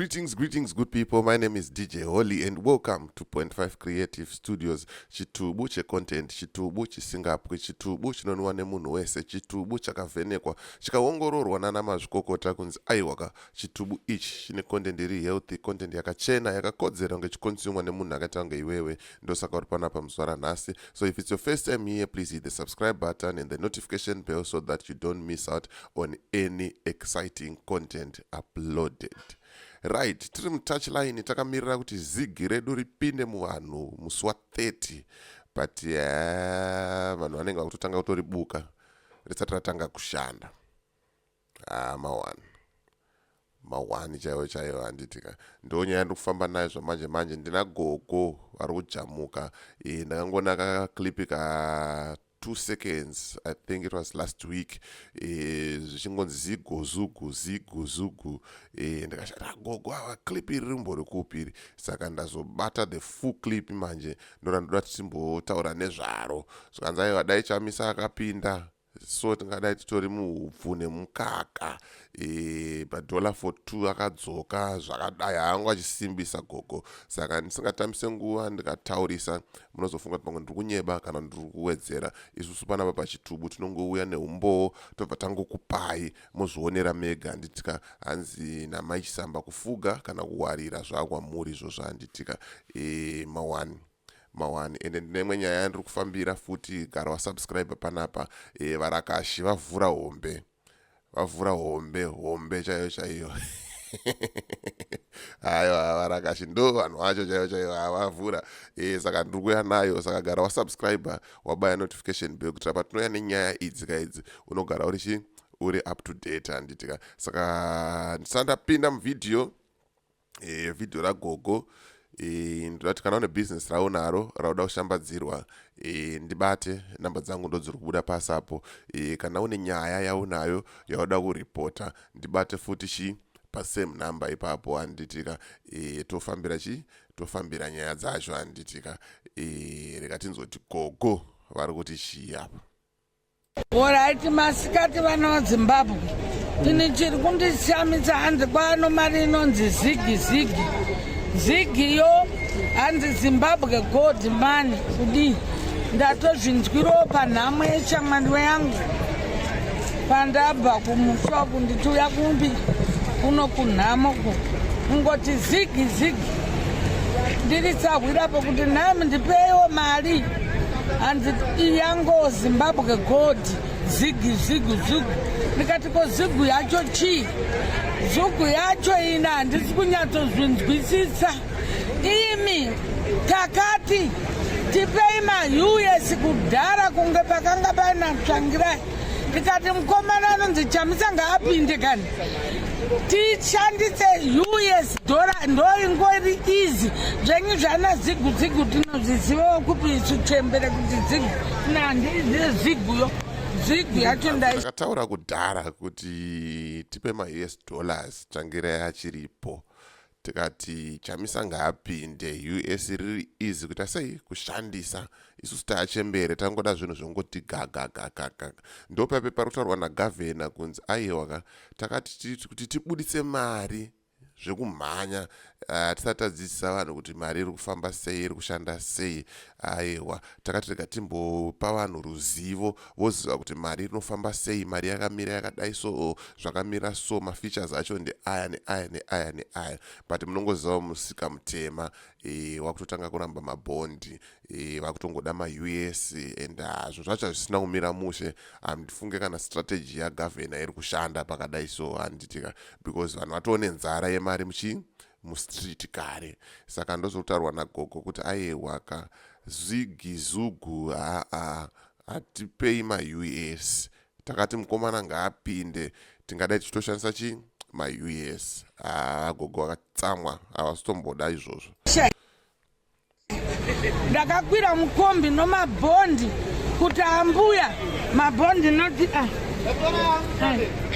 Greetings, greetings, good people. My name is DJ Holly and welcome to Point 5 Creative Studios. Chitubu checontent, chitubu chisingapwi, chitubu chinonwa nemunhu wese, chitubu chakavhenekwa, chikaongororwa nana mazvikokota kunzi aiwaka, chitubu ichi chine content iri healthy, content yakachena, yakakodzera kunge chiconsumwa nemunhu akaita kunge iwewe. Ndosaka uri panapa muzuva ranhasi. So if it's your first time here, please hit the subscribe button and the notification bell so that you don't miss out on any exciting content uploaded. Right, tiri mutouchline takamirira kuti zigi redu ripinde muvanhu musi wa30, but yeah, vanhu vanenge vakutotanga kutoribuka risati ratanga kushanda. Ah, mawani mawani chaiwo chaiwo, handitika? Ndo nyaya ndiri kufamba nayo zvamanje manje. Ndina gogo vari kujamuka. Ndakangoona kaclip ka 2 seconds, I think it was last week, zvichingonzi zigo zugu zigu zugu. Ndikashata, gogo ava, clip iri rimbori kupi iri? Saka ndazobata the full clip manje, ndora ndoda tichimbotaura nezvaro. Zvikanzi aiwa, dai Chamisa akapinda so tingadai titori muupfu nemukaka. Padollar for two akadzoka zvakadai, haangu achisimbisa gogo. Saka ndisingatambise nguva, ndikataurisa munozofunga kuti pamwe ndiri kunyeba kana ndiri kuwedzera. Isusu panapa pachitubu tinongouya neumbowo, tobva tangokupai mozvionera mega, handitika? Hanzi namai Chisamba, kufuga kana kuwarira zvakwamuri izvozvo, handitika? Mawani mawani. Ende ndine imwe nyaya yandiri kufambira futi. Gara wasubscribe panapa. Varakashi vavhura hombe, vavhura hombe hombe chaiyo chaiyo. Aiwa, varakashi ndo vanhu vacho chaivo chaivo, havavhura. Saka ndiri kuuya nayo. Saka gara wasubscribe, wabaya notification bell, kuitira patinouya nenyaya idzi kaidzi unogara uri chi uri up to date, handitika? Saka ndisati ndapinda muvhidhiyo, vhidhiyo ragogo, ndoda kuti kana une bhizinesi raunaro rauda kushambadzirwa, ndibate. Namba dzangu ndo dziri kubuda pasi apo. Kana une nyaya yaunayo yauda kuripota, ndibate futi chi pasame number ipapo, handitika? Tofambira chi tofambira nyaya dzacho, handitika? Rega tinzoti gogo vari kuti chii apa. Alright, masikati vana vaZimbabwe. Tini chiri kundishamisa, hanzi kwano mari inonzi zigi zigi zigiyo, hanzi Zimbabwe gold money. Kudii? Ndatozvinzwirawo panhamo yeshamwari yangu pandabva kumusha uku, ndichiuya kumbi kuno kunhamo ku kungoti zigi zigi. Ndiri sahwirapo kuti nhai, ndipeiwo mari, hanzi iyango Zimbabwe gold zigi zigu zigu. Ndikati ko zigu yacho chii? Zugu yacho ina handisi kunyatsozvinzwisisa imi. Takati tipei maUS kudhara kunge pakanga paina Tsvangirai, tikati mukomana anonzi Chamisa ngaapinde kani tishandise US dollar, ndoingori easy. Zvenyu zvana zigu zigu tinozvizivawo kupi isu chembere kuti zigu nandizive ziguyo, zigu yacho ndai Takataura kudhara kuti tipe maUS dollars, Tsvangirai achiripo, tikati Chamisa ngaapinde, US riri easy kuita sei kushandisa. Isusu taachembere, tangoda zvinhu zvongoti gagagagaga. Ndopape pari kutaurwa nagavhena kunzi aiwa, takati kuti tibudise mari zvekumhanya, tisati tadzidzisa vanhu kuti mari iri kufamba sei, iri kushanda sei. Aiwa, takati rega timbopa vanhu ruzivo, voziva kuti mari inofamba sei, mari yakamira yakadai, so zvakamira so, mafeatures acho ndeaya neaya neaya neaya. But munongozivawo musika mutema, wakutotanga kuramba mabhondi, vakutongoda maUS, and zvinhu zvacho hazvisina kumira mushe. Handifunge kana strategy yagavhena iri kushanda pakadai so, handitika? Because vanhu vatoo nenzara yemari muchi mustreet kare. Saka ndozokutaurwa nagogo kuti aiwaka, zvigizugu haa, hatipei maUS. Takati mukomana ngaapinde, tingadai tichitoshandisa chi maUS. Haa, gogo vakatsamwa, havasitomboda izvozvo. Ndakakwira mukombi nomabhondi kuti ambuya mabhondi noti ah,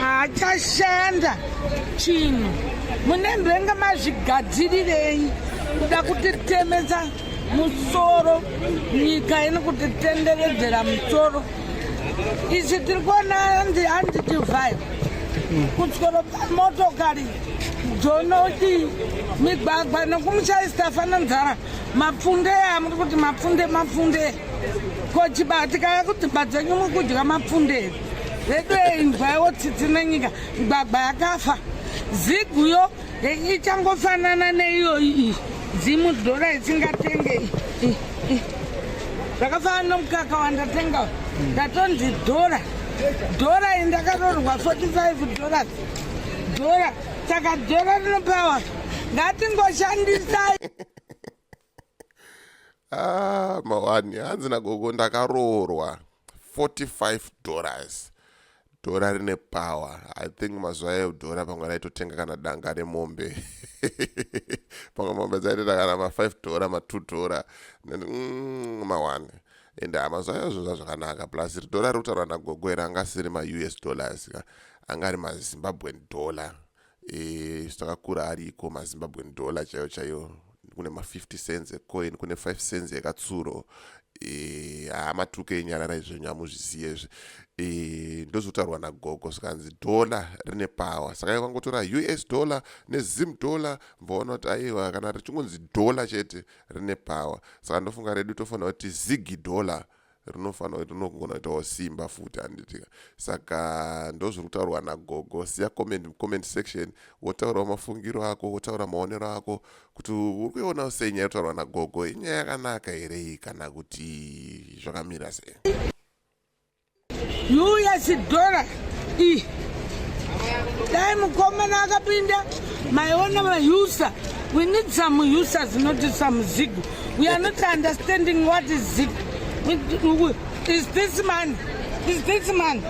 haachashanda chinhu. Mune mbenge mazvigadzirirei kuda kutitemesa musoro nyika ino, kutitenderedzera musoro? Isi tiri kuona hanzi hanzi tivhayo kutyoro pamotokari. Jonoti migwagwa nokumushaista nzara mapfunde amuri kuti mapfunde mapfunde ko chibatikaya kudzimba dzenyu muri kudya mapfunde redu inzwaiwo tsitsi nenyika. Migwagwa yakafa, ziguyo ichangofanana neiyoyi iyi dzimu dhora isingatenge. Zvakafanana nomukaka wandatenga, ndatonzi dhora dhora iyi ndakarorwa $45 dhora. Saka dhora rinopawa, ngatingoshandisai. Ah, mawani, hanzi nagogo ndakaroorwa $45, dhora rine power. I think mazuva ayo dhora pamwe raitotenga kana danga remombe, pamwe mombe dzaitoita kana ma5 dhora, ma2 dhora. Mawani, ende mazuva ayo zvinhu zvakanaka. Plus dhora riri kutaurwa nagogo iri anga asiri maUS dollars, anga ari maZimbabwean dollar. Takakura ariko maZimbabwean dollar chaiyo chaiyo. Kune ma50 cents ecoin, kune 5 cents yekatsuro. Haamatuke enyarara izvenyu, hamuzviziye izvi. Ndozvotaurwa nagogo, zvikanzi dhola rine power. Saka ikangotora US dollar neZim dollar, mboona kuti aiwa, kana richingonzi dhola chete rine power. Saka ndofunga redu tofanira kuti zigi dollar rinofanira rinogona kuitawo simba futi, handitika? Saka ndozviri kutaurwa nagogo. Siya comment comment section, wotaurawo mafungiro ako, wotaura maonero ako kuti uri kuionawo sei nyaya yotaurwa nagogo. Inyaya yakanaka here iyi kana kuti zvakamira sei? US dollar i dai mukomana akapinda maiona maUSA. We need some USAs, not some zigu. We are not understanding what is zigu. Is this man, is this man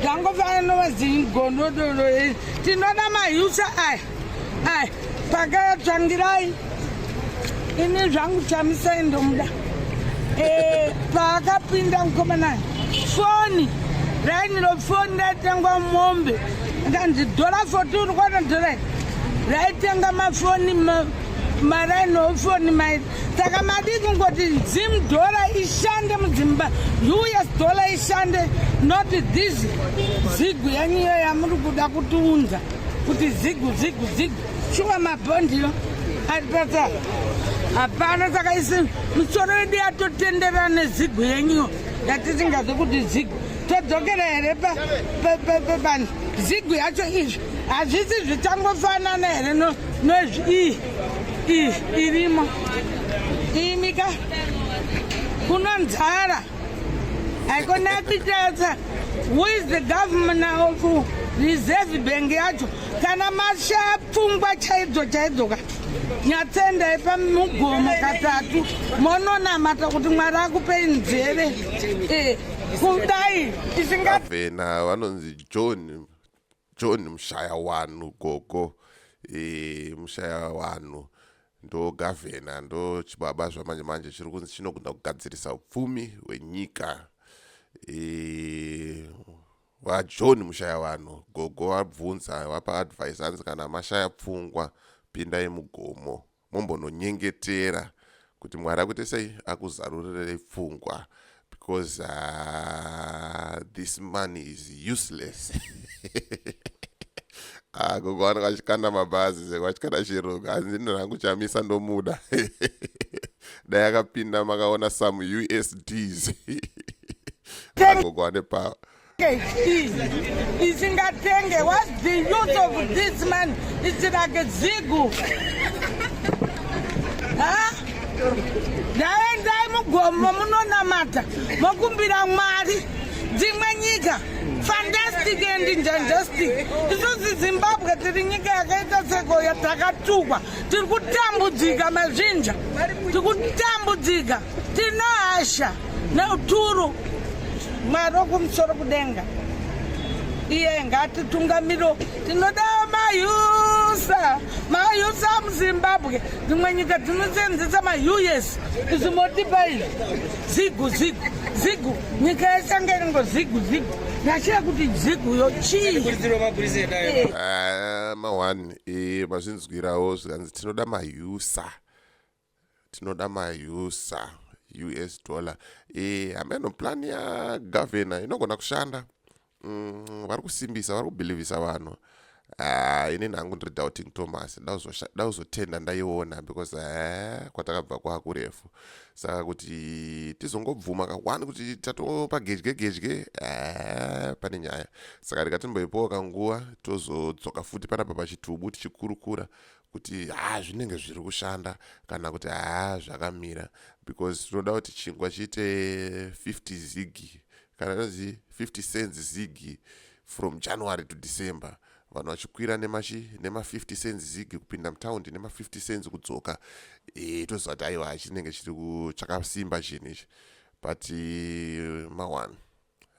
zvangofana novazigonodoro. Tinoda maUSA aya aya pakatsvangirai. Ini zvangu Chamisai ndomuda. Paakapinda mukomana, foni raini rofoni raitengwa mombe, akanzi dhora 40. Uri kuona dhora raitenga mafoni, maraini ofoni mai. Saka madii kungoti Zim dhora ishande mudzimba, US dollar ishande, not this zigu yenyiyo yamuri kuda kutiunza kuti zigu zigu zigu. Shuwa mabhondiyo ari pasa hapana. Saka isi misoro yedu yatotenderera nezigu yenyiyo yatisingazi kuti zigu. Todzokera here pabani zigu yacho? Izvi hazvisi zvichangofanana here nozvi iyi irimo imika kunonzara haikona kuitasa? Who is the governor of Reserve Bank yacho? Kana mashaya pfungwa chaidzo chaidzo ka, nyatsendai pamugomo katatu mononamata kuti Mwari akupei nzeve. Kudai isinga Gavhena vanonzi John Mushayawanhu. Gogo, Mushayawanhu ndo gavhena, ndo chibaba zvamanje manje chiri kunzi chinogona kugadzirisa upfumi hwenyika. VaJohn Mushayavanhu, gogo vabvunza, vapa advice, hanzi kana mashaya pfungwa pindai mugomo mombononyengetera kuti Mwari akuite sei, akuzarurirei pfungwa, because this money is useless. Ah, gogo vanenge vachikanda mabhazi seko vachikanda chirungu. Hanzi rangu Chamisa ndomuda, dai akapinda makaona some USDs. Gogo ane power. Isingatenge, what's the use of this man? It's like a zigu. Ndaendai mugomo munonamata mokumbira Mwari. Dzimwe nyika fantastic and fantastic. Isusu Zimbabwe tiri nyika yakaita seko yatakatukwa. Tiri kutambudzika mazvinja, tiri kutambudzika, tino hasha neuturu. Mwari wokumusoro kudenga iye ngatitungamiro. Tinoda maUSA, maUSA muZimbabwe. Dzimwe nyika dzinosenzesa maUS, izvi motipa izvi zigu zigu zigu. Nyika yesanga inongo zigu zigu. Ndashiya kuti ziguyo chii? Ah, ma1 mazvinzwirawo, zvikanzi tinoda maUSA, tinoda maUSA, US dollar. Hameno plan yagavhena inogona kushanda. Vari kusimbisa, vari kubhilivhisa vanhu. Ah, inini hangu ndiri Doubting Thomas, dauzotenda ndaiona because kwatakabva kwakurefu. Saka kuti tizongobvuma ka1 kuti tatopa gedye gedye, pane nyaya. Saka rikatimboipawo kanguva, tozodzoka futi panapa pachitubu tichikurukura kuti ha, zvinenge zviri kushanda kana kuti ha, zvakamira, because tinoda kuti chingwa chiite 50 zigi, kana inonzi 50 cents zigi from January to December, vanhu vachikwira nemachi nema50 cents zigi kupinda mutaundi, nema50 cents kudzoka. Toziva kuti aiwa, chinenge chiri chakasimba chinhu ichi, but ma1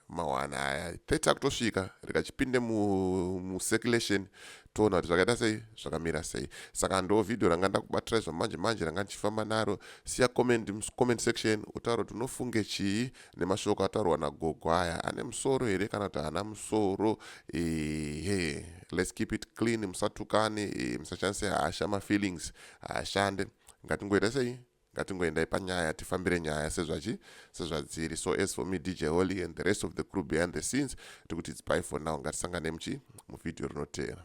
ma1 aya 30 akutosvika, rikachipinde mucirculation toona kuti zvakaita sei, zvakamira sei. Saka ndo vhidhiyo ranga ndakubatirai zvamanje manje ranga ndichifamba naro. Siya comment, comment section, utaura kuti unofunge chii nemashoko ataurwa nagogo aya. Ane musoro here kana kuti haana musoro? Ehe, let's keep it clean, musatukane, musashandise hasha, mafeelings haashande. Ngatingoita sei? Ngatingoendai panyaya, tifambire nyaya sezvachi sezvadziri. So as for me, DJ Holly, and the rest of the crew behind the scenes, tikuti it's bye for now. Ngatisangane muchi muvhidhiyo rinoteera.